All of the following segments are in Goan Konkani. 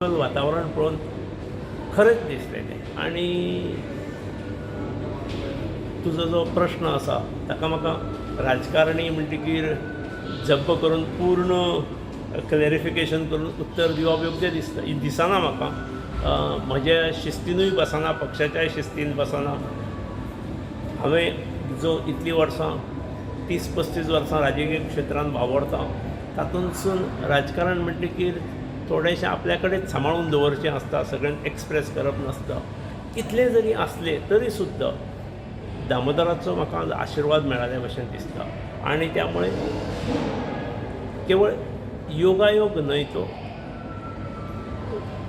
वातावरण पळोवन खरेंच दिसलें तें. आनी तुजो जो प्रश्न आसा ताका म्हाका राजकारणी म्हणटकीर जप्प करून पूर्ण क्लॅरिफिकेशन करून उत्तर दिवप योग्य दिसता दिसना म्हाका. म्हज्या शिस्तीनूय बसना, पक्षाच्याय शिस्तीन बसना. हांवें जो इतलीं वर्सां 30-35 वर्सां राजकीय क्षेत्रांत वावरता तातूंतसून राजकारण म्हणटकीर थोडेंशें आपल्या कडेन सांबाळून दवरचें आसता, सगळ्यांक एक्सप्रेस करप नासता. इतलें जरी आसलें तरी सुद्दां दामोदराचो म्हाका आशिर्वाद मेळ्ळ्या भशेन दिसता आनी त्यामुळे केवळ योगायोग न्हय, तो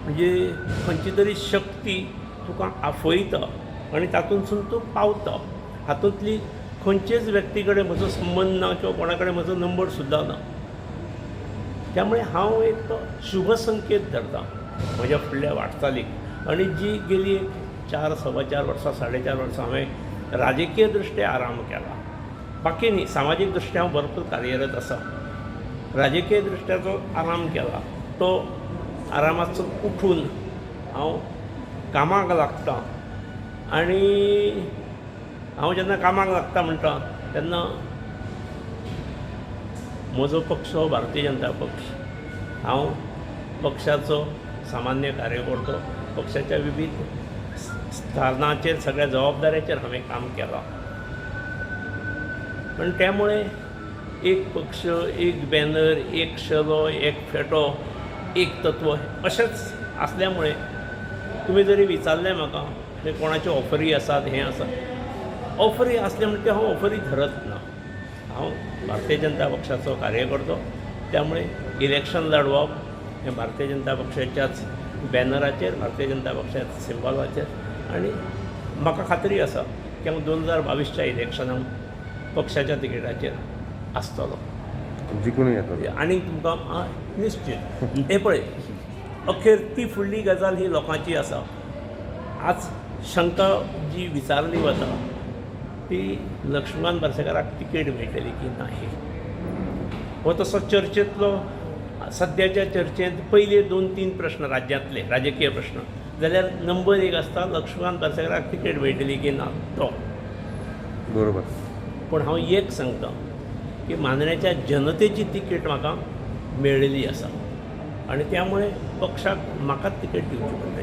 म्हणजे खंयची तरी शक्ती तुका आफयता आनी तातूंतसून तूं पावता. हातूंतली खंयचेच व्यक्ती कडेन म्हजो संबंद ना किंवा कोणा कडेन म्हजो नंबर सुद्दां ना. त्यामुळे हांव एक शुभ संकेत धरता म्हज्या फुडल्या वाटचालीक. आनी जी गेली 4 4.25 वर्सां 4.5 वर्सां हांवें राजकीय दृश्ट्या आराम केला, बाकी न्ही, सामाजीक दृश्ट्या हांव भरपूर कार्यरत आसा. राजकीय दृश्ट्या जो आराम केला तो आरामाचो उठून हांव कामाक लागता. आनी हांव जेन्ना कामाक लागता म्हणटा तेन्ना म्हजो पक्ष हो भारतीय जनता पक्ष. हांव पक्षाचो सामान्य कार्यकर्तो, पक्षाच्या विविध स्थानाचेर सगळ्या जबाबदाऱ्याचेर हांवें काम केलां. पण त्यामुळे एक पक्ष, एक बॅनर, एक शेलो, एक फेटो, एक तत्व अशेंच आसल्या मुळे तुमी जरी विचारलें म्हाका हे कोणाच्यो ऑफरी आसात, हें आसा, ऑफरी आसले म्हणटकीर हांव ऑफरी धरत ना. हांव भारतीय जनता पक्षाचो कार्यकर्तो, त्यामुळे इलेक्शन लढोवप हें भारतीय जनता पक्षाच्याच बॅनराचेर, भारतीय जनता पक्षाच्या सिंबॉलाचेर. आनी म्हाका खात्री आसा की हांव 2022च्या इलेक्शनाक पक्षाच्या तिकेटाचेर आसतलो, जिखून येतलो. आनी तुमकां निश्चीत हें पळय, अखेर ती फुडली गजाल ही लोकांची आसा. आज शंका जी विचारली वता ती लक्ष्मण बार्सेकाराक तिकेट मेळटली की ना, ही हो तसो चर्चेंतलो सद्याच्या चर्चेंत पयले 2-3 प्रश्न राज्यांतले राजकीय प्रश्न जाल्यार नंबर 1 आसता लक्ष्मण बार्सेकाराक तिकेट मेळटली की ना तो. बरोबर. पूण हांव एक सांगता की मांद्रेच्या जनतेची तिकेट म्हाका मेळिल्ली आसा आनी त्यामुळे पक्षाक म्हाकाच तिकेट दिवची पडटली.